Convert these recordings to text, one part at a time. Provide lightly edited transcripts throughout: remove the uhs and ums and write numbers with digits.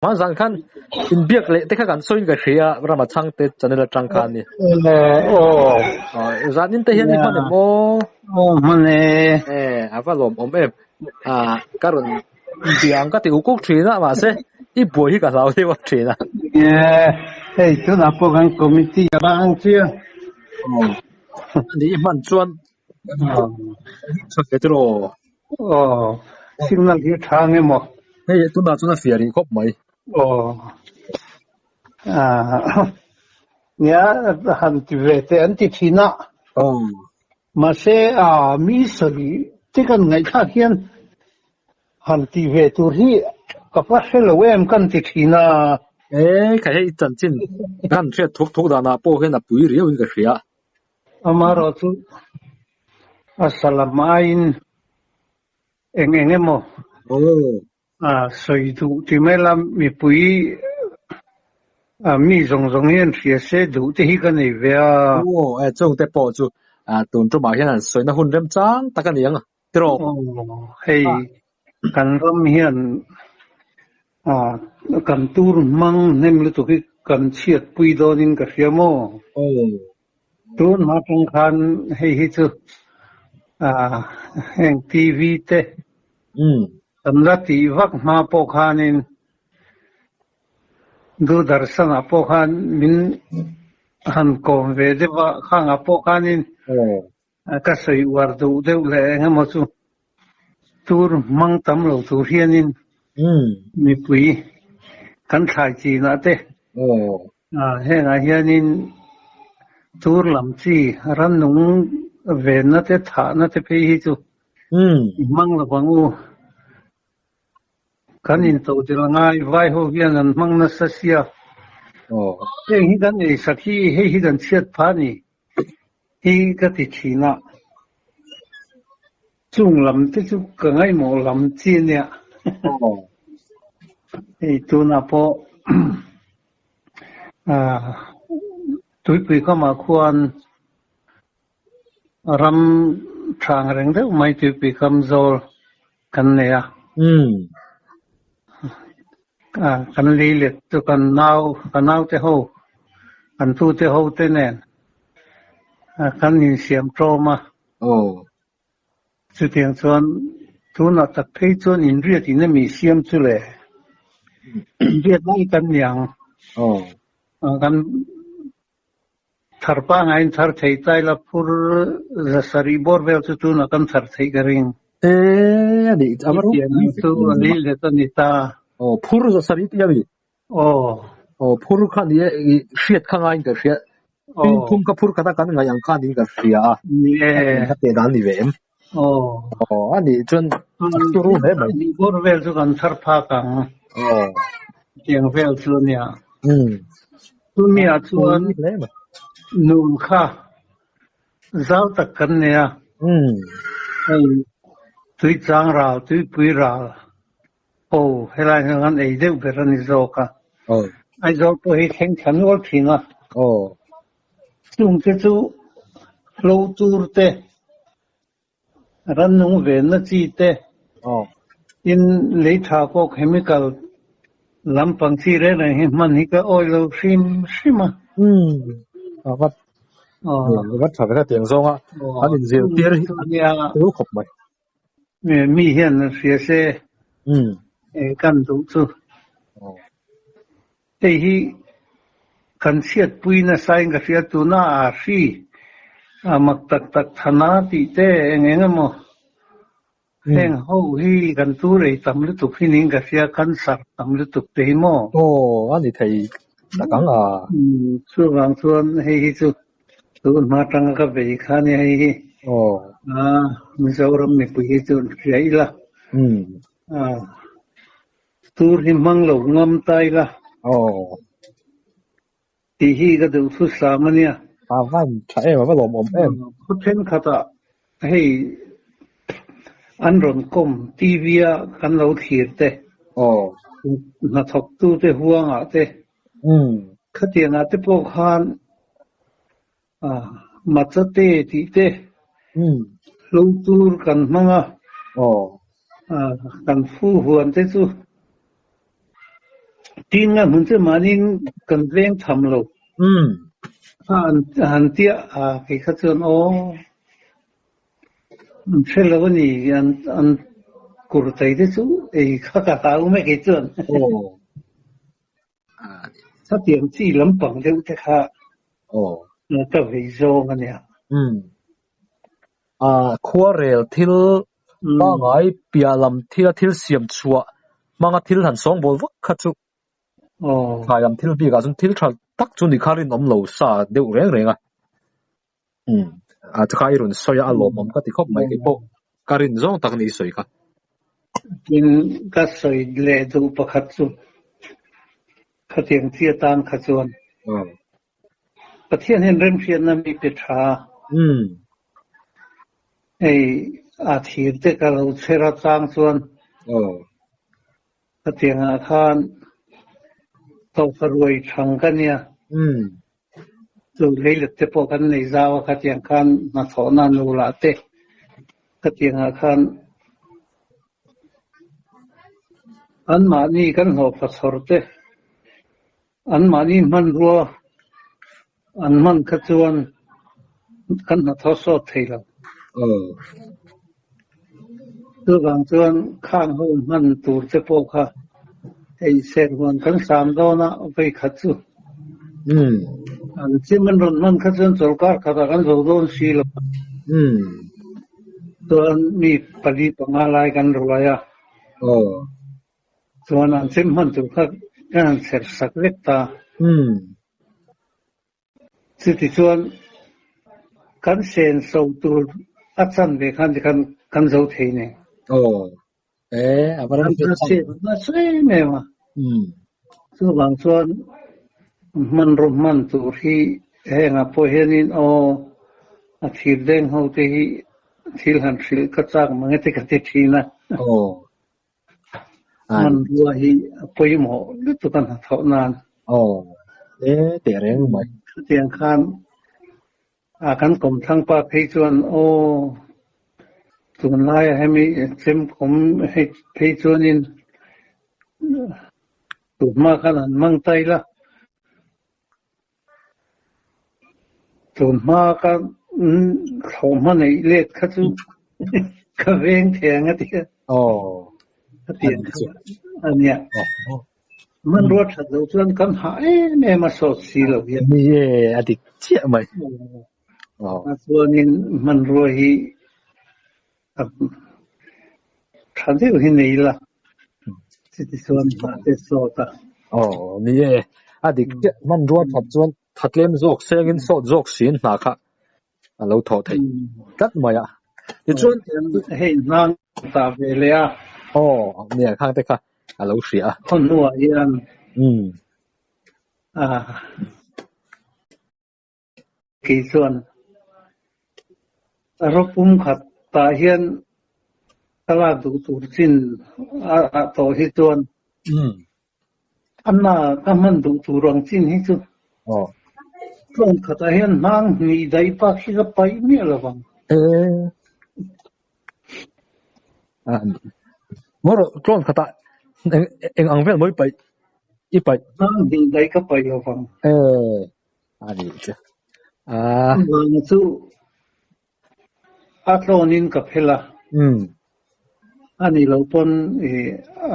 Hmanzan khan inbiak leh te kha kan sawiin ka hria a, Rama Chhangte channel atang khan ni. Aw. Zanin te hian i hman em aw? Aw hman e. E, a va lawm awm em. A, ka rawn bia ang ka ti uk uk thin a, mahse i buai hi ka hlau deuh a thin a. E, hei tunah pawh kan committee a bang chiang. Ni i hman chuan tha ve tiraw? Aw, signal hi tha nge maw? Hei tunah chuan a fiah rih khawp mai. Aw, ah, nia han ti ve teh an ti thin a. Aw. Mahse, ah, mi sawi te kan ngaihthlak hian han ti ve tur hi ka va hre lo em kan ti thin a. E, kha hei chanchin kan hriat thuk thuk danah pawh hian a pui riauin ka hria. Amaherawh chu a salam aiin eng eng emaw sawi duh ti mai la, mipui mi zawng zawng hian hria se duh te hi ka nei ve a. Aw, e chungte pawh chu tun tumah hian an sawina hun remchang tak a ni ang tiraw? Aw, hei kan ram hian kan tur hmang hnem lutuk hi kan chhiatpui dawnin ka hria maw? Aw. Tun hma tang khan hei hi chu heng TV te kan la tih vak hma pawh khanin Doordarshan ah pawh khan min han kawm ve deuh a, khangah pawh khanin ka sawi uar duh deuh leh eng emaw chu tur hmang tam lo tur hianin mipui kan thlai chinah te hengah hianin tur lam chi rannung venna te thahna te phei hi chu i hmang lo ang u. Kan intodelh ngai vai ho hian an hmang nasa sia. Heng hi kan eisak hi hei hi kan chhiat phah a ni. Hi ka ti thin a, chung lam te chu ka ngaihmawh lam chi a nia. Hei tunah pawh tuipui kamah khuan ram tha ang reng deuh mai tuipui kam zawl kan nei a. Kan lei let chu kan nau, ka naute ho, kan tute ho te nen kan insiam ṭawm a. Chutiang chuan tunah tak phei chuan inriat in ami siam chu le? Inriat lai kan ni ang. Kan Thar pangaiin thar thei tai la phur zasarih bawr vel chu tunah kan thar theih ka ring. E a nih a va ropui ve. Chu a lei let a ni ta. Aw phur zasarih tih a ni. Aw. Aw phur kha ni e i hriat kha ngaiin ka hria. Tin thum kha phur khata kan ngaih ang kha niin ka hria a. Ni e. Ka teh dan ni ve em. Aw. Aw a nih chuan turu hle mai. Bawr vel chu kan thar phak ang. Aw. Tiang vel chu a nia. Umm. Chumi ah chuan nun kha zau tak kan nei a. Hei tuichang ral, tuipui ral ho helai hian kan ei deuh ber a ni zawk a. Aizawl pawh hi thleng thla nual thin a. Chungte chu hlo tur te, Rannung venna chi te, tin lei tha pawh chemical lampang chi reng reng hi hman hi ka awih lo hrim hrim a. A va a va tha ve ka tiang zawng a, an inzirtir hi a tul khawp mai. Mi hian an hria se kan duh chu. Hei hi kan chhiatpui nasa in ka hria tuna a hri a mak tak tak thana tih te eng eng emaw heng ho hi kan tur ei tam lutuk hi niin ka hria cancer tam lutuk te hi maw. Aw a ni thei tak ang a. Chuvang chuan hei hi chu tun hma atanga ka vei kha nia hei hi. Aw. Mizoram mipui hi chu hria ila. Tur hi hmang lo ngam ta ila. Aw. Tih hi ka duh thu sam a nia. A van tha em, a va lawmawm em. Khaw thenkhatah hei an rawn kawm TV a kan lo thlir te. Aw. Hnathawktute huangah te. Khatiangah te pawh khan Machate tih te hlo tur kan hmang a, kan fu huan te chu Tin nga hmun chu mahniin kan veng tham lo. A han tia a kei kha chuan aw an hre lo a ni an kurtai te chu ei kha ka hlau mai kei chuan. Khatiang chi lampang deuh te kha ka vei zawng a nia. Khuarel thil pangngai piah lam thila thil siam chhuah hmanga thil han sawngbawl vak kha chu thlai lam thil bikah chuan thil tha tak chu ni kha rinawm lo sa deuh reng reng a. A kha i rawn sawi a, a lawmawm ka ti khawp mai kei pawh ka rin zawng tak ni i sawi kha. Tin, ka sawi leh duh pakhat chu khatiang chi atan kha chuan Pathian hian remhriatna mi pe tha. Hei a thir te ka lo chher atang chuan khatiangah khan tawka ruai thang ka nia. Chu leilet te pawh kan nei zau a khatiang khan hnathawhna nulah te khatiangah khan anmahni kan hlawhfa chhawr te Anmahni hmanrua an hman kha chuan kan hnathawh sawt thei lo. Chuvang chuan khang ho hman tur te pawh kha hei serhuan kan sam dawn a vei khat chu. An chim an rawn hman kha chuan chawlhkar khatah kan zo dawn si lo. Chuan mi pali panga lai kan ruai a. Chuan an chim hman tur kha kan han chher sak vek ta. Chuti chuan kan sen so tur a chan ve khan tikhan kan zo thei nei. Kan sen nasa em em a. Chuvang chuan hmanraw hman tur hi hengah pawh hianin aw a thir deng ho te hi thil han hrilh ka chak mang e te ka ti thin a. Hmanrua hi a pawimawh lutuk a hnathawh nan. Aw, e teh reng mai. Chutiang khan a kan kawmthlang pa phei chuan aw tunlaia hemi chem kawm hei phei chuanin tunhma khan an mang ta ila. Tunhma ka thlawhhma neih let kha chu ka veng thei ang a ti a. Ka ti ang kha a nia. Hmanrua that loh chuan kan hah em em a sawt si lo hian. Ni e, a dik chiah mai. A chuanin hmanrua hi tha deuh hi nei ila chuti chuan hah te sawt a. Aw ni e, a dik chiah hmanrua that chuan tha tlem zawk sengin sawt zawk siin hna kha a lo thawh theih tlat mai a. Tichuan hei hnang ta ve leh a. Aw nia khang te kha a lo hria a. Khaw hnuah hian a. Kei chuan rawpum khat tah hian ka lak duh tur chin a ah tawh hi chuan a na ka hman duh tur ang chin hi chu tlawng khatah hian hnang hnih daih bak hi ka paih miah lo vang. Maw rawh tlawng khatah eng ang vel maw i paih i paih? Hnang hnih daih ka paih lo vang. A nih chu. Vang chu a tlawnin ka phel a. A nih loh pawn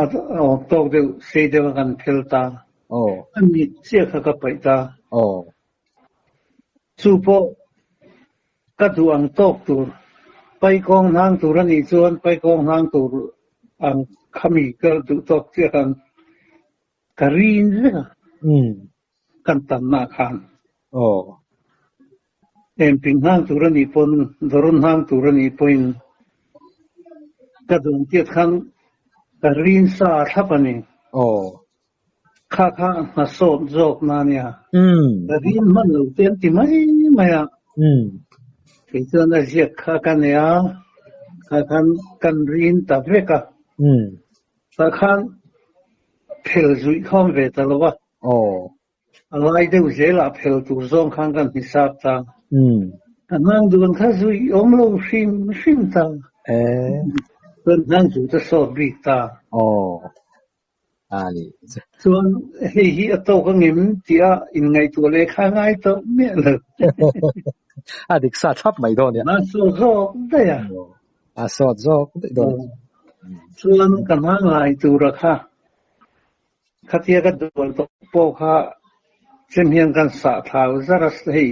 a awm tawk deuh sei deuh a kan phel ta. A mit chiah kha ka paih ta. Chu pawh ka duh ang tawk tur paikawng hnang tur a nih chuan paikawng hnang tur ang khami ka duh tawk chiah khan Ka rin vek a, kan tamna khan. Emping hnang tur a nih pawn, dawrawn hnang tur a nih pawhin ka duan tiat khan ka rin sa thlap a ni. Kha kha hna sawt zawk na nia. Ka rin hman lo te an ti mai mai a. Kei chuan a ziak kha ka nei a, kha khan kan rin ta vek a. Tah khan phel zuih khawm ve ta lo a. A lai deuh zelah phel tur zawng khan kan hisap ta. A hnang duan kha zuih awm lo hrim hrim ta. Chuan hnang zu te sawt bik ta. A ni. Chuan hei hi a tawk angem tia inngaihtuah leh kha ngai tawh miah lo. A dik sa thlap mai dawn nia. A sawt zawk daih a. A sawt zawk daih dawn. Chuan ka hma ngai tura kha khatia ka dual tawh pawh kha chem hian kan sah thlau zar a hei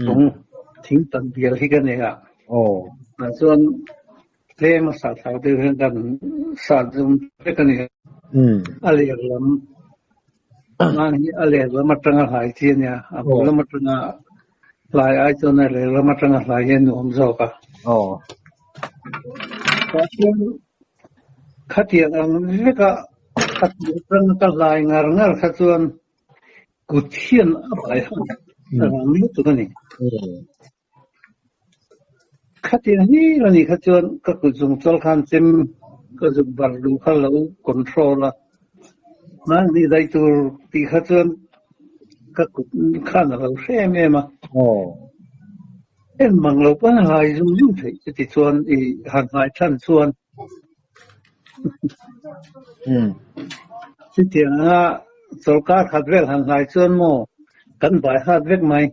Tung thing tak bial hi ka nei a. Tah chuan tlem a sah thlau deuh hian kan sah zum vek a ni. A leh lam ngang hi a leh lam atanga hlai chi a nia. A bul lam atanga hlai ai chuan a leh lam atanga hlai hi a nuam zawk a. Tah chuan khatiang ang veka a tir atanga ka hlai ngar ngar kha chuan Kut hian a bai a, a rang lutuk a ni. Khatiang hi a nih kha chuan ka kut zung chawl khan chem ka zuk bar duh kha lo control a, mahni dai tur tih kha chuan ka kut khan a lo hre em em a. En mang lo pawn a hlai zung zung theih chuti chuan i han hlai than chuan. Chutiang anga chawlhkar khat vel han hlai chuan maw kan vai hat vek mai.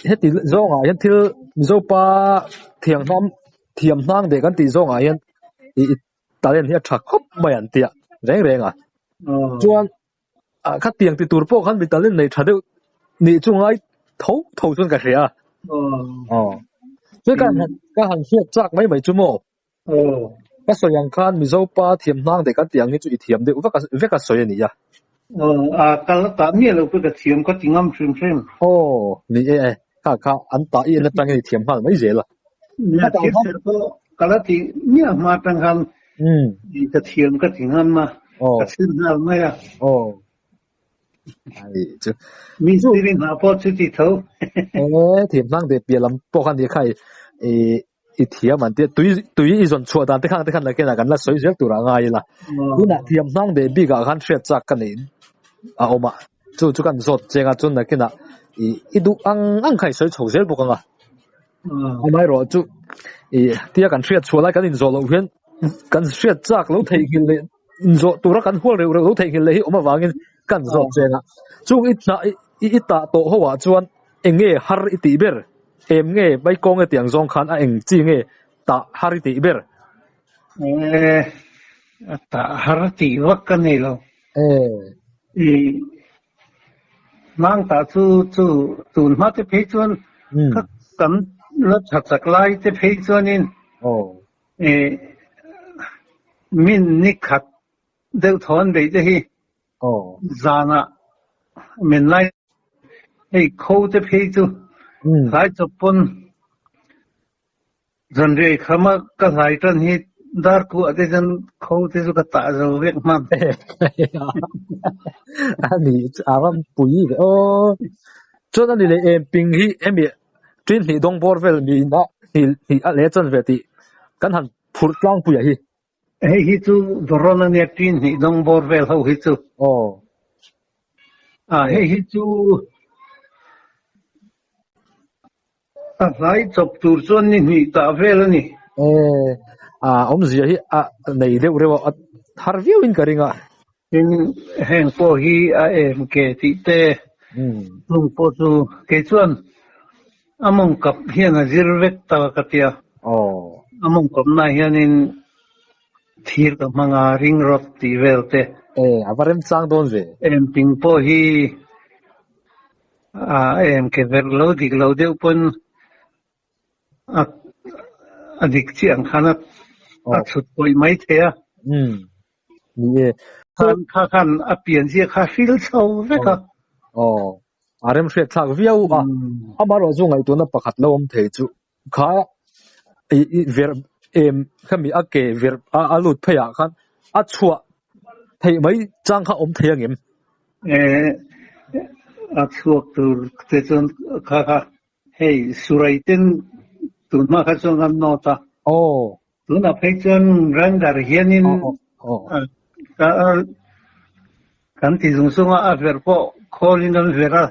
Heti zawngah hian thil Mizopa thianghnam thiam hnang deh kan tih zawngah hian i talent hi a tha khawp mai an tia reng reng a. Chuan khatiang ti tur pawh khan mi talent nei tha deuh nih chu ngai tho tho chuan ka hria a. Chuan ka han ka han hriat chak mai mai chu maw? Ka sawi ang khan Mizo pa thiam hnang deh kan tih ang hi chu i thiam deuh vek a vek a sawi a ni a. A kal a tah miah lo pawh ka thiam ka ti ngam hrim hrim. Aw ni e e kha kha an tah i en atangin i thiam nghal mai zel a. Nia thil tel pawh ka la tih miah hma atang khan ka thiam ka ti ngam a, ka chhim nghal mai a. Ai chu. Mi siri hna pawh chu ti tho. E thiam hnang deh piah lam pawh kha ni kha i i thiam an tia tui tui i zawn chhuah dan te khang te khan nakinah kan la sawi zel tur a ngai ila. Tunah thiam hnang deh bikah khan hriat chak ka nei a awm a, chu chu kan zawt cheng a chuan nakinah i i duh ang ang kha i sawi chho zel bawk ang a. Amaherawh chu i tia kan hriat chhuah lai kan inzawh loh hian kan hriat chak lo theihnghilh leh inzawh tura kan hual reuh reuh lo theihnghilh leh hi awm avangin kan zawt cheng a. Chung i hnah i i tah tawh ho ah chuan eng nge har i tih ber? Em nge mai kawng e tiang zawng khan a eng chi nge tah har i tih ber? E tah har tih vak ka nei lo. E. I Hmang tah chu chu tun hma te phei chuan ka kan la tha chak lai te phei chuanin min ni khat deuh thaw an beih te hi zanah men lai hei kho te phei chu hlai chawp pawn Zanriai khama ka hlai tan hi dar kuah te chuan kho te chu ka tah zo vek hman. A ni a ram pui ve aw. Chuan a ni leh em ping hi hemi tin hnih dawng bawr vel mi in a hnih hnih a leh chan ve tih kan han phurh tlangpui a hi. Hei hi chu Doron a nia tin hnih dawng bawr vel ho hi chu. Aw. A hei hi chu A hlai chawp tur chuan ni hnih tah vel a ni. Aw, a awmzia hi a nei deuh reuh a, a thar viau in ka ring a. Tin, heng pawh hi a em ke tih te chung pawh chu kei chuan a mawng kap hian a zir vek ta ka ti a. A mawng kapna hianin thir ka hmang a, ring rod tih vel te. Aw, a va remchang dawn ve. Em ting pawh hi A em ke verh lo dik lo deuh pawn a a dik chiah ang khan a a chhut pawih mai thei a. Umm ni e. Khan kha khan a pian zia kha hril chho vek a. Aw a remhriat thlak viau a. Amaherawhchu ngaihtuahna pakhat lo awm thei chu kha i i verh em khami a ke verh a a lut phei ah khan a chhuah theih mai chang kha awm thei angem? Eh a chhuak tur te chuan kha kha hei surai ten tun hma kha chuan kan nawt a. Aw. Tunah phei chuan grinder hianin kan ti zung zung a, a verh pawh khawlin an verh a.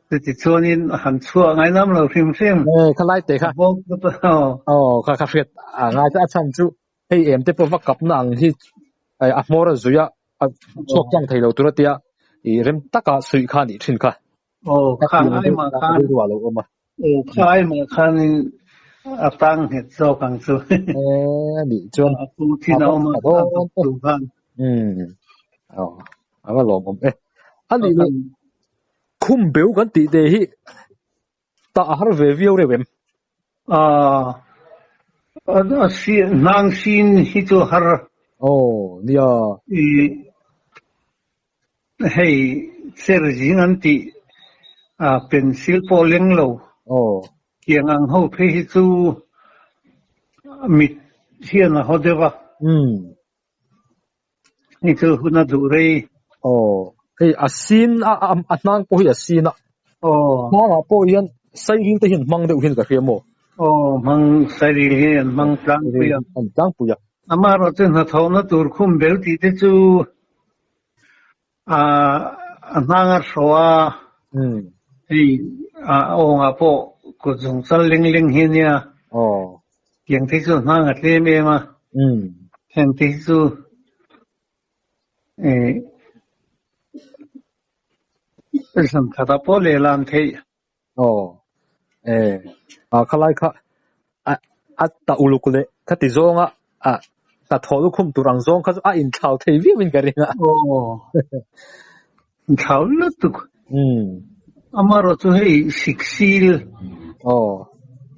Chuti chuanin han chhuah ngai nam lo hrim hrim. Aw, kha lai te kha. Aw, kha kha hriat a ngai a chhan chu. Hei em te pawh va kapna ang hi a hmawr a zui a, a chhuak tlang thei lo tur a tia i rem taka suih kha a nih thin kha. Aw, khang ai mah khan rilru ah lo awm a. Aw, kha ai mah khanin a tang nghet zawk ang chu. Eh, nih chuan a pu thin a awm a, a dawp tur khan. Umm, aw, a va lawmawm e. A nih leh khum beu kan tih te hi Tah a har ve viau reuh em? A hnang sin hi chu har. Aw, nia. I hei cher zing an tih pencil pawh leng lo. Aw. Tiang ang ho phei hi chu mit hian a haw deuh a. Umm. Hei chu hun a duh rei. Aw, hei a sin a a hnang pawh hi a sin a. Aw. Hnangah pawh hian sairil te hian hmang deuh hian ka hria maw? Aw, hmang sairil hi an hmang tlangpui a. An tlangpui a. Amaherawhchu hnathawhna tur khum bel tih te chu a a hnang a hrawh a. Hei a awngah pawh kut zung chal leng leng hi a nia. Aw. Tiang te chu hnang a tlem em a. Heng te hi chu zan khatah pawh leh lan theih. Aw. E a khalai kha a a ta uluk leh khati zawnga a hnathawh lukhum tur ang zawng kha chu a inthlau thei viau in ka ring a. Aw. Inthlau lutuk. Amaherawh chu hei siksil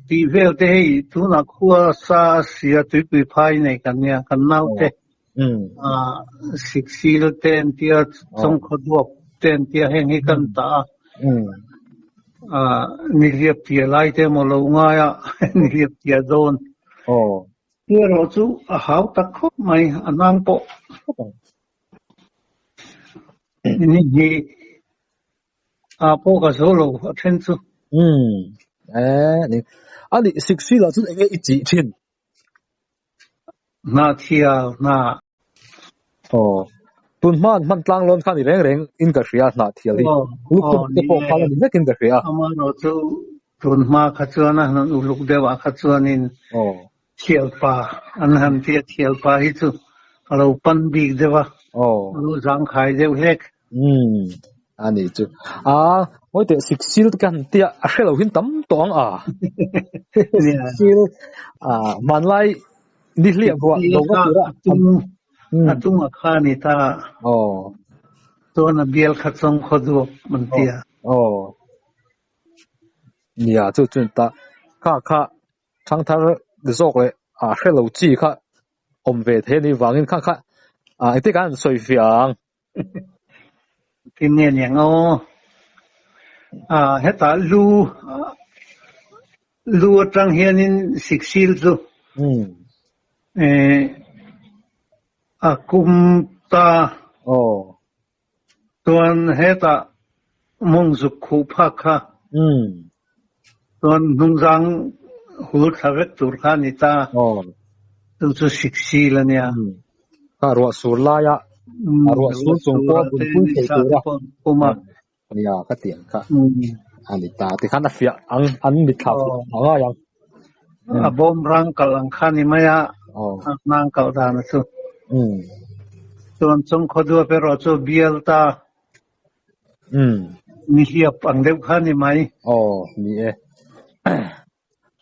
tih vel te hei tunah khua sa a sia tuipui phai nei kan nia kan naute siksil te an tia chawngkhaw duap te an tia heng hi kan tah a nihliap tia lai te emaw lo ngai a nihliap tia dawn. Erawh chu a hau tak khawp mai a nang pawh. Ni hi a pawh ka zo lo a then chu. Umm eh ni a nih sik sila chuan enge i chih thin? Hna thial hna. Aw tun hma an hman tlang lawn kha ni reng reng in ka hria hna thial hi. Lukhum te pawh kha la ni vek in ka hria. Amaherawh chu tun hma kha chuan a han uluk deuh ah kha chuanin Thialpa an han ti a, thialpa hi chu a lo pan bik deuh a, a lo zangkhai deuh hlek. Umm, a ni chu. A, ngawi teh siksil te kan tia a hre lo hin tam tawh ang a. Siksil, a, hmanlai ni hliah buah lo va tur a. A chunga kha a ni ta. Aw. Chuan a bial kha chawng khaw duap an ti a. Aw. Nia, chu chu ta kha kha Thangthar zawk leh a hre lo chi kha awm ve thei a nih vangin kha kha engtik ah an sawi fiah ang. Tin nge niang aw. Hetah lu lu atang hianin siksil chu a kum ta. Aw. Chuan hetah mawng zuk khuh phak kha chuan hnungzang hul thla vek tur kha a ni ta. Chu chu siksil a nia. Kha ruah sur laia a ruah sur chung pawh bun pui thei tura nia ka ti ang kha a ni ta. Tikhan a fiah ang an mitthla a ngai ang. A bawm rang kalh ang kha ni mai a, a hnang kalh dan a chu. Chuan chawngkhaw duap erawh chu bial ta ni hliap ang deuh kha ni mai. Aw, ni e.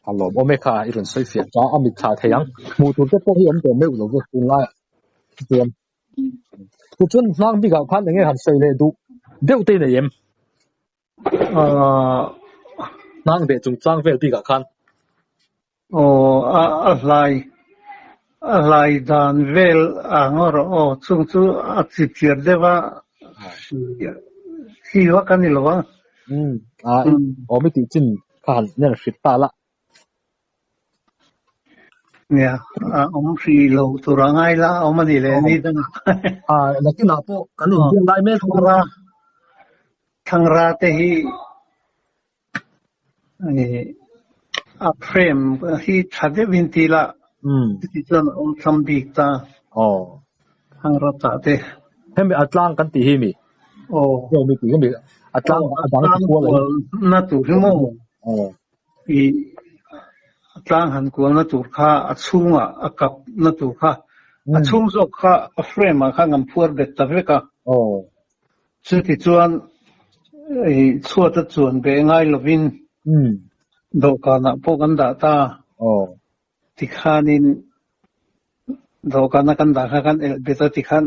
A lawmawm e kha, i rawn sawi fiah ta, a mitthla thei ang. Hmuh tur te pawh hi awm tawh meuh lo ve tunlaiah chuan. Tichuan hnang bikah khan enge han sawi leh duh deuh te i nei em? Hnang deh chungchang vel bikah khan. Aw, a hlai, a hlai dan vel a ngaw rawh aw, chung chu a chip chiar deuh a, si vak a ni lo a. Umm, a awm i tih chin kha han nen hrilh ta la. Nia, a awm hrih lo tur a ngai la, a awm a nih leh ni dang. A, nakinah pawh kan inbiak lai mek a. Thlangra te hi a frame hi tha deuhin ti la, chuti chuan a awm tham bik ta. Aw. Thlangra tah te. Hemi a tlang kan tih hi mi? Aw. Hemi tih hi mi? A tlang a dang ti kual na tur hi maw? Aw. I tlang han kualna tur kha a chhungah a kapna tur kha a chhung zawk kha a frame ah khan kan phuar bet ta vek a. Chuti chuan chhuata chuan beh ngai lovin dawhkanah pawh kan dah ta. Tikhanin dawhkana kan dah kha kan elh bet a tikhan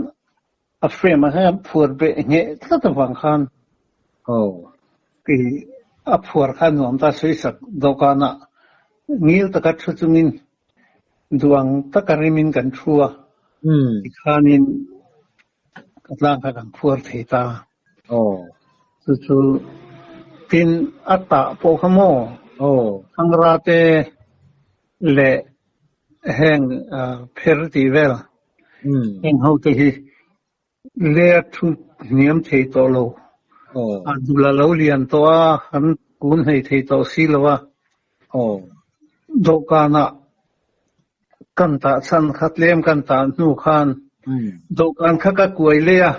a frame ah hian phuar beh ngheh tlat avang khan a phuar kha nuam ta sawi sak dawhkanah ngil taka thu chungin duh ang taka rimin kan thu a tikhanin ka tlang kha kan phuar thei ta. Chu chu tin a tah pawh kha maw Thangra te leh heng pher tih vel heng ho te hi lei a thu hniam thei tawh lo. A dul a lo lian tawh a, kan kun hlei thei tawh si lo a. Dawhkanah kan tah chhan kha tlem kan tah hnu khan dawhkan kha ka kuai leh a,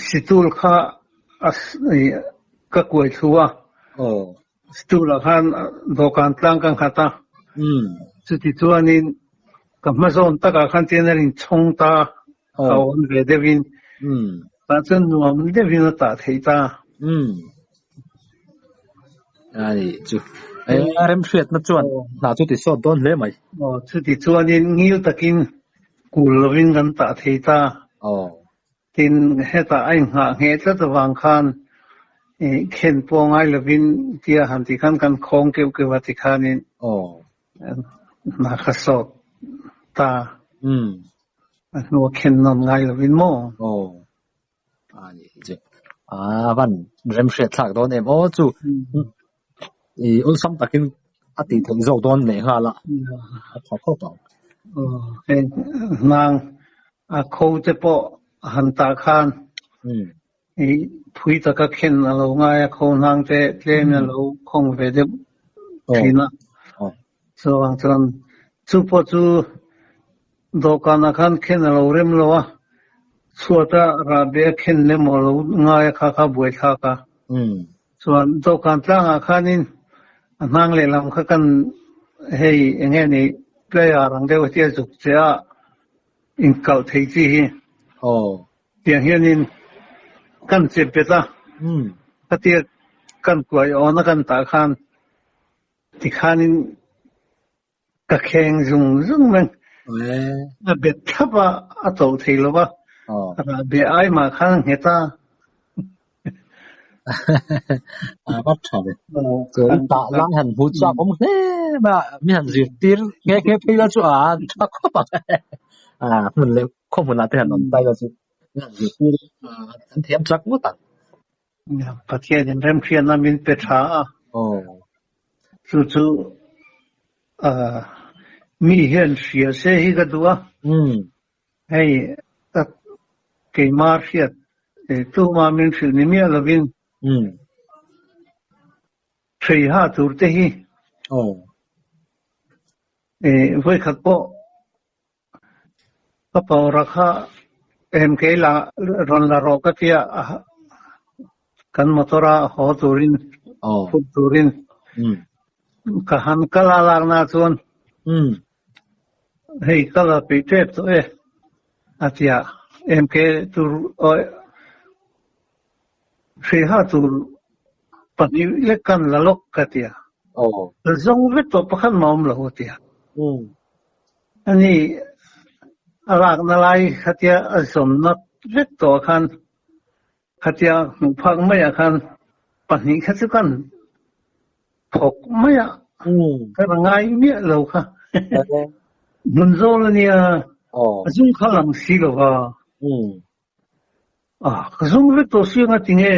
situl kha ka kuai thlu a. Stool ah khan dawhkan tlang ka nghat a, chuti chuanin ka hma zawn takah khan chian a inchhawng ta a awn ve deuhin tah chuan nuam deuhin a tah theih ta. Ani chu a remhriatna chuan hna chu ti sawt dawn hle mai. Aw chuti chuanin ngil takin kul lovin kan tah thei ta. Tin, hetah a inghah ngheh tlat avang khan khen pawh ngai lovin tia han tih khan kan khawng keuh keuh a tikhanin hna kha sawt ta. A hnua khen nawn ngai lovin maw? Aw. A ni chu. A van remhriat thlak dawn em aw chu. I awlsam takin a tih theih zawk dawn leh nghal a. A tha khawp ang. Aw, heng hnang a kho te pawh a han tah khan i phui taka khen a lo ngai a, kho hnang te tlem in a lo khawng ve deuh thin a. Chuvang chuan chu pawh chu dawhkanah khan khen a lo rem lo a, chhuata rahbeh a khen lem a lo ngai a kha kha buaithlak a. Chuan dawhkan tlangah khanin a hnang lehlam kha kan hei eng nge ni player ang deuh hi a zuk che a inkalh thei chi hi. Tiang hianin kan che bet a, khatia kan kuai awn a kan tah khan tikhanin Ka kheng zung zung mai. A bet thlap a, a tawlh thei lo va. A be ai mah khan a nghet a. A va tha ve. Chuan tah lai han hmu chak awm hle mai a, mi han zirtir nghe nghe phei la chu a tha khawp ang. A hmun leh khaw hmunah te han awm ta ila chu mi han zirtir an thiam chak ngawt ang. Pathianin remhriatna min pe tha a, chu chu mi hian hria se hi ka duh a, hei keimah hriat tuma min hrilh ni miah lovin hreiha tur te hi vawikhat pawh Ka pawra kha MK la rawn la rawh ka tia kan motor a haw turin phut turin ka han kal a lakna chuan hei kal a peih tep tawh e a tia MK tur hreiha tur pahnih lek kan la lawk ka tia zawng vek tawh pakhat mah awm lo a tia. Ani a lakna lai khatia a zawmna vek tawh khan khatia hmuh phak maiah khan pahnih kha chu kan thawk mai a, ka ra ngai miah lo kha. Hmun zawl a nia, a zung kha lang si lo va. Ka zung vek tawh si anga tinge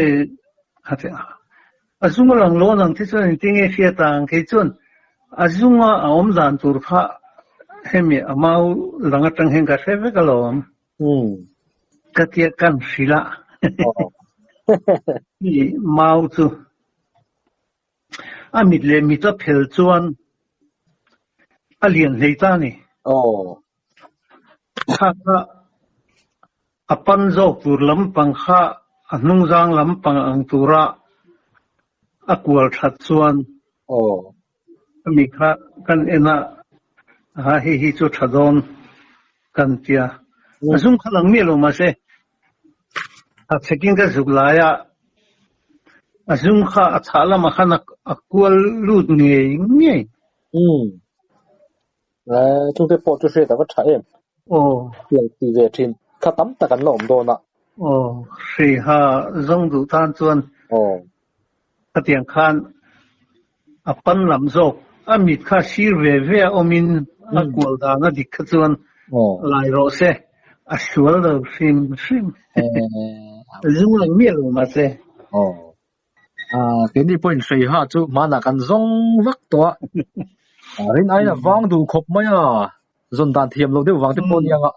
khatia a zung a lang lo ang te chuan engtinge hriat ang kei chuan a zunga a awm dan tur kha hemi a mau lang atang hian ka hre vek alawm ka tia kan hrilh a mau chu a mit leh mit a phel chuan a lian hlei ta a ni. Kha kha a pan zawk tur lampang kha a hnungzang lampang ang tura a kual that chuan Mi kha kan en a, a hei hi chu tha dawn kan tia. A zum kha lang miah lo mahse a chhekin ka zuk lai a, a zum kha a chhah lamah khan a kual lut ngei ngei. Umm. Chungte pawh chu hriat a va tha em? Aw. Tiang ti ve thin kha tam tak an la awm dawn a. Aw, hreiha zawng duh tan chuan Aw. khatiang khan a pan lam zawk, a mit kha sir ve ve a awmin a kual dan a dik kha chuan lai rawh se, a sual lo hrim hrim. Zum lang miah lo mahse. Aw. Keini pawhin hreiha chu hmanah kan zawng vak tawh a, rin aiin a vang duh khawp mai a, zawn dan thiam loh deuh vang te pawh a ni ang a.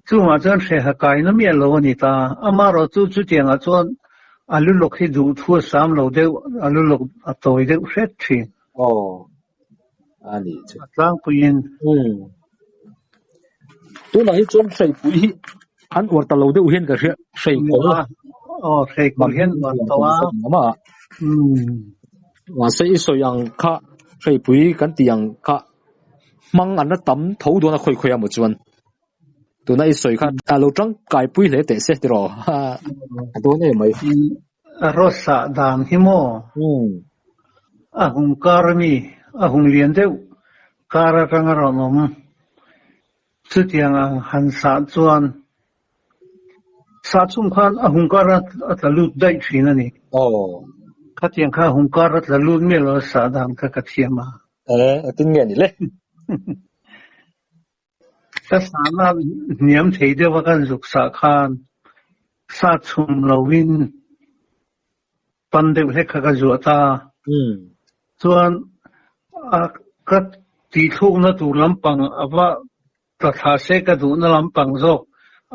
Chungah chuan hreiha kaina miah lo a ni ta. Amaherawh chu chutiangah chuan a lu lawk hi duh thu a sam lo deuh, a lu lawk a tawi deuh hret thin. Aw, a nih chu. A tlangpuiin. Umm. Tunah hi chuan hreipui hi an uar ta lo deuh hian ka hria, hreikawl. Aw, hreikawl hian uar tawh a. Umm. Mahse i sawi ang kha hreipui kan tih ang kha hmang an la tam tho dawn a khawi khawi a maw chuan. Tuna i sawi kha a lo tangkaipui hle teh se tiraw a dawn em mai. A rawsa dan hi maw? A hung kar ami, a hung lian deuh kar atang a rawn awm. Chutiang ang han sah chuan sah chhung khan a hung kar a tla lut daih thin a ni. Khatiang kha a hung kar a tla lut miah lo a sah dan kha ka thiam a. E, tin nge ni le? Ka sahna hniam thei deuh a kan zuk sah khan sa chhum loin pan deuh hlek kha ka zuah ta. Chuan a ka tihthlukna tur lampang a va tla thla se ka duhna lampang zawk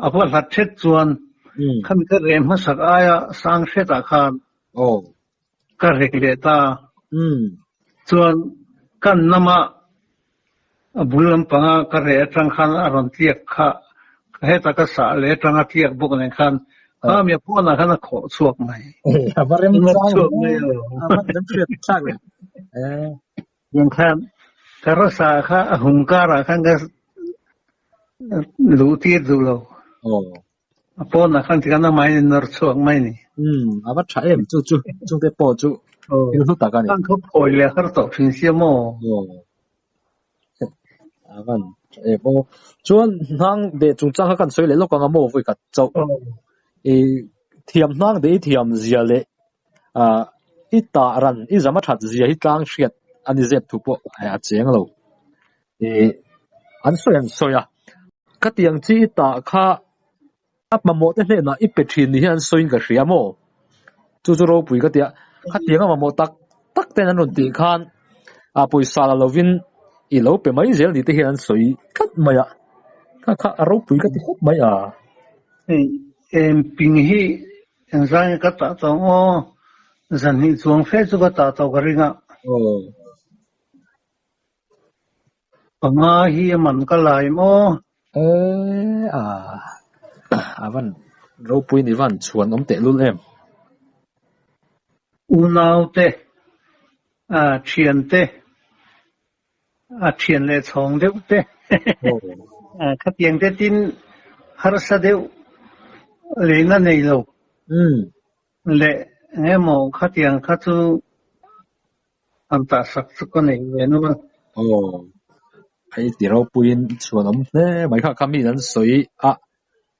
a va hlat hret chuan khami ka reh hmasak aia sang hretah khan ka rek leh ta. Chuan kan nama a bul lampanga ka reh atang khan a rawn tliak kha, heta ka sah leh atanga tliak bawk nen khan khami a pawnah khan a khawh chhuak mai. A va rem chang mai lo. A va rem hriat thlak le. Tiang khan ka rasa kha a hung karah khan ka luh tir duh lo. A pawnah khan tikhan amahin a nawr chhuak mai ni. Umm, a va tha em chu chu, chungte pawh chu thil hlu tak a ni. Khan khaw phawi leh har tawh thin sia maw? Aw, a van tha em aw. Chuan hnang deh chungchang kha kan sawi leh lawk ang a maw vawi khat chauh. I thiam hnang deh i thiam zia leh ah i tah ran i zam a that zia hi tlang hriat a ni zep thu pawh a cheng lo. I an sawi an sawi a, khatiang chi i tah kha a mamawh te hnenah i pe thin ni hian an sawiin ka hria maw? Chu chu ropui ka tia, khatiang a mamawh tak tak ten an rawn tih khan a pawisa la lovin i lo pe mai zel ni te hian an sawi tlat mai a, kha kha a ropui ka ti khawp mai a. Hei Emping hi engzai nge ka tah tawh ang aw, zanhnih chuang fe chu ka tah tawh ka ring a. Aw. Panga hi a man ka lai maw? Eh a a van ropui ni van chhuan awm teh lul em? Unau te, a thian te, a thian leh chhawng deuh te, khatiang te tin harsa deuh leina nei lo leh engemaw khatiang kha chu An tah sak chu ka nei ve nual. Aw, hei ti ropuiin chhuan awm hle mai kha kha miin an sawi a,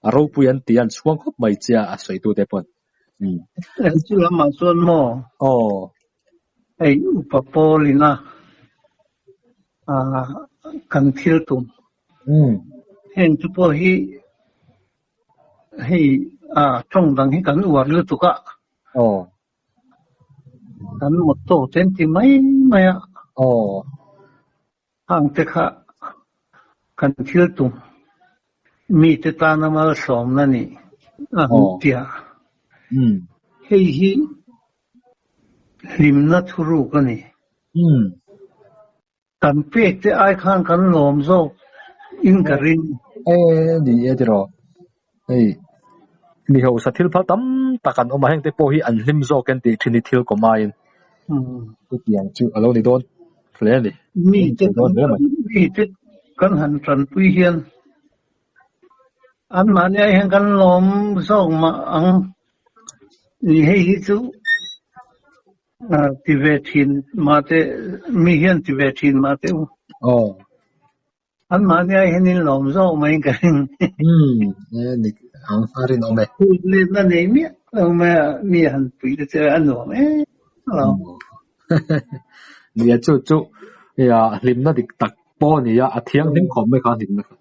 a ropui an ti a, an chhuang khawp mai che a, a sawitute pawn. Umm. Chu lamah chuan maw? Aw. Hei upa Paul-ina kan thil tum. Umm. Heng chu pawh hi hei tawng dang hi kan uar lutuk a. Aw. Kan motto te an ti mai mai a. Aw. Hang te kha kan thil tum mite tana malsawmna nih a han ti a. Hei hi hlimna thuruk a ni. Kan pek te ai khan kan lawm zawk in ka ring. E ni e tiraw. Hei mi hausa thil phal tam tak an awm a, heng te pawh hi an hlim zawk en tih thin hi thil kawm aiin chutiang chu a lo ni dawn hle a ni. Mi te mi te kan han tanpui hian an mahni ah hian kan lawm zawk mah ang ni hei hi chu ti ve thin mah te mi hian ti ve thin mah te u. Aw. An mahni ah hian in lawm zawk mai ka ring. Umm e dik ang a rinawm e. Phut letna nei miah lo mai a mi han pui te chu a nuam em alawm. Nia chu chu ia hlimna dik tak pawh a ni a, a thianghlim khawp mai kha hlimna kha.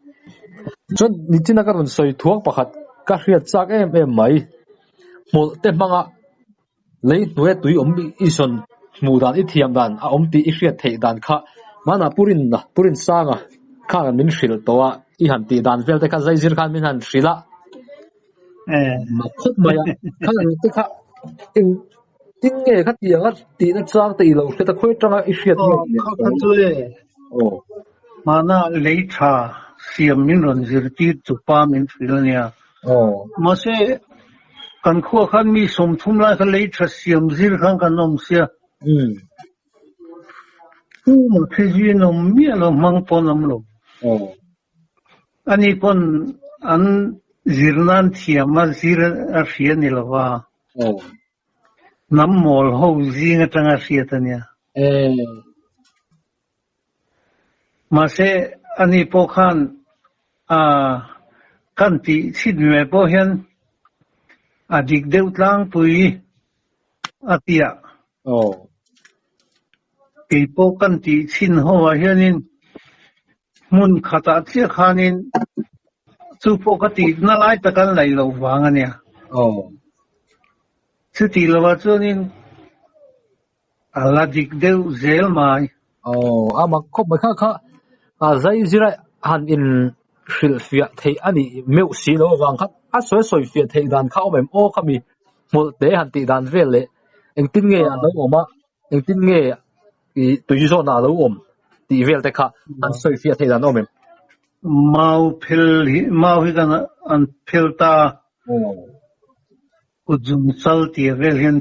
Chuan nichina ka rawn sawi thuak pakhat ka hriat chak em em mai. Hmawlh te hmanga Lei hnuaia tui awm i zawn hmuh dan, i thiam dan a awm tih i hriat theih dan kha hmanah Pu Rinna, Pu Rinsanga khan min hrilh tawh a, i han tih dan vel te kha zaizir khan min han hrilh a, mak khawp mai a, kha eng te kha eng tin nge kha ti anga tihna chang te i lo hriat a, khawi atanga i hriat nge tih Kha kha chu e, hmana lei tha siam min rawn zirtir tupa min hrilh a nia. Mahse, kan khua khan mi 30 lai kha lei tha siam zir khan kan awm sia. Pu Makhezi an awm miah lo, hmang pawn awm lo. Ani pawn an zir nan thiam a zir a hria ni lo va. Hnam mawl ho zing atanga hriat a nia. Mahse, ani pawh khan a kan tih chhit mai pawh hian a dik deuh tlangpui a ti a. Kei pawh kan tih chhin ho ah hianin hmun khatah chiah khanin chu pawh ka tihna lai tak an laih loh vang a nia. Chutih lovah chuanin A la dik deuh zel mai. Aw, a mak khawp mai kha kha a zai zira han in hrilhfiah theih a nih meuh si lo avang kha a sawi sawi fiah theih dan kha awm em aw khami hmawlh te han tih dan vel leh engtin nge a lo awm a engtin nge ih tui zawnah a lo awm tih vel te kha han sawi fiah theih dan awm em? Mau phel hi mau hi kan an phel ta. Kut zum chal tia vel hian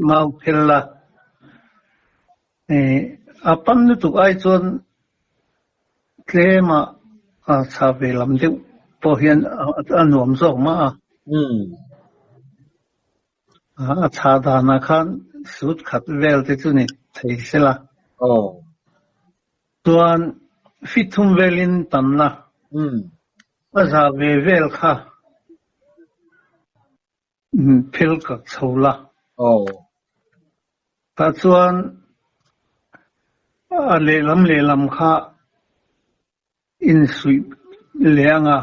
mau phel la, a pan lutuk ai chuan tlema a chha ve lam deuh pawh hian a nuam zawk mah a. A chha danah khan sut khat vel te chu ni thei sela. Chuan fit thum velin tan la, a za ve vel kha phel kak chho la. Tah chuan a lehlam lehlam kha insuih leh anga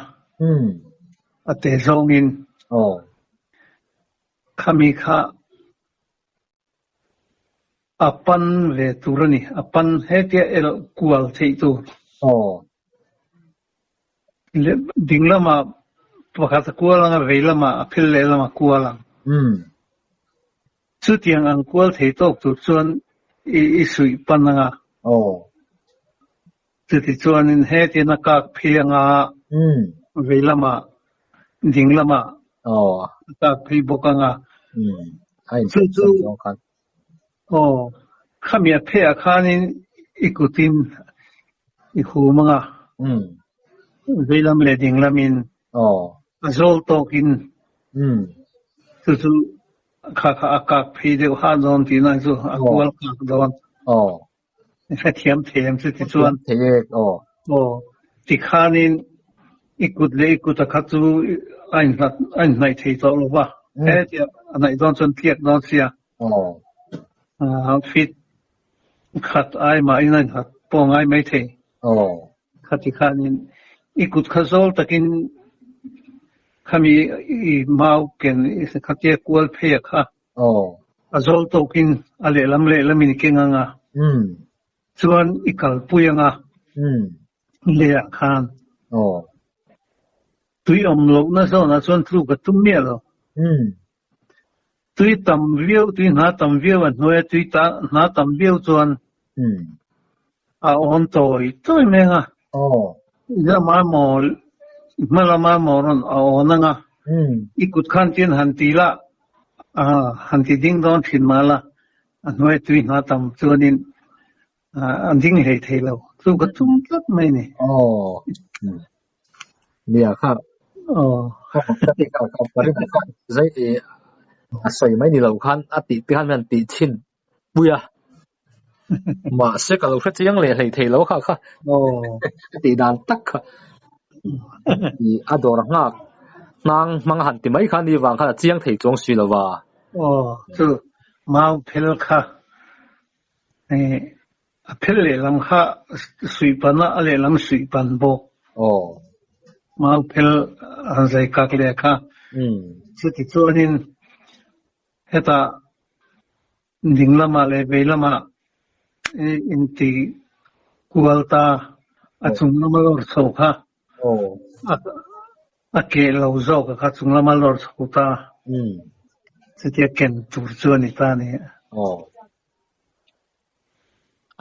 a te zawngin khami kha A pan ve tur a ni. A pan hetia elh kual theih tur. Ding lamah pakhat a kual ang a, vei lamah a phel leh lamah a kual ang. Chutiang ang kual thei tawk tur chuan i suih pan ang a. Chutichuanin hetian a kak phei ang a, vei lamah, ding lamah a kak phei bawk ang a. Chu chu aw, khami a pheiah khanin i kutin i hum ang a, vei lam leh ding lamin a zawl tawkin chu chu kha kha a kak phei deuh ha dawn tihna chu a kual kak dawn. Hrethiam thei em chu tichuan. Thei e, aw. Aw, tikhanin i kut leh i kut a kha chu a inhlat, a inhnaih thei tawh lo va. Hetia a hnaih dawn chuan tliak dawn sia. Aw. Fit khat ai mahin a inhlat pawh ngai mai thei. Aw. Kha tikhanin i kut kha zawl takin khami i mau ken khatia kual phei a kha. A zawl tawkin a lehlam lehlamin i keng ang a, chuan i kalpui ang a, lehah khan tui awm lohna zawnah chuan tluk a tum miah lo. Tui tam viau, tui hna tam viau a hnuaia tui hna tam viau chuan a awn tawi tawi mai ang a, lama emaw hma lama emaw rawn a awn ang a, i kut khan tin han ti la, han ti ding dawn thin mah la, a hnuaia tui hna tam chuanin A ding hlei thei lo. Chu ka tum tlat mai ni. Aw. Nia kha. Aw. Ka ti kha ka ka rin kha zai i a sawi mai ni lo khan a tih te khan min han tih chhin pui a. Mahse ka lo hre chiang leh hlei thei lo kha kha. Aw. A tih dan tak kha. I a dawr nghak hnang hmang han ti mai kha ni vang khan a chiang thei chuang si lo va. Aw. Chu mau phel kha A phel lehlam kha suih pan a, a lehlam suih pan bawk. Aw. Mau phel han zai kak leh kha. Chuti chuanin hetah ding lamah leh vei lamah inti kual ta, a chung lama lawr chho kha a keh lo zawk a kha chung lama lawr chho ta. Chutia ken tur chu a ni ta a ni. Aw.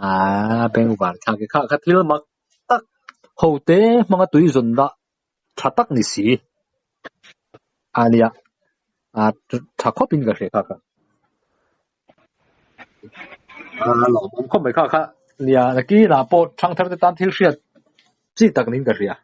Aaa bengvar thlak i kha kha thil mak tak ho te hmanga tui zawn dah tha tak ni si a nia a tha khawp in ka hria kha kha a lawmawm khawp mai kha kha nia nakinah pawh thangthar te tan thil hriat chi tak niin ka hria.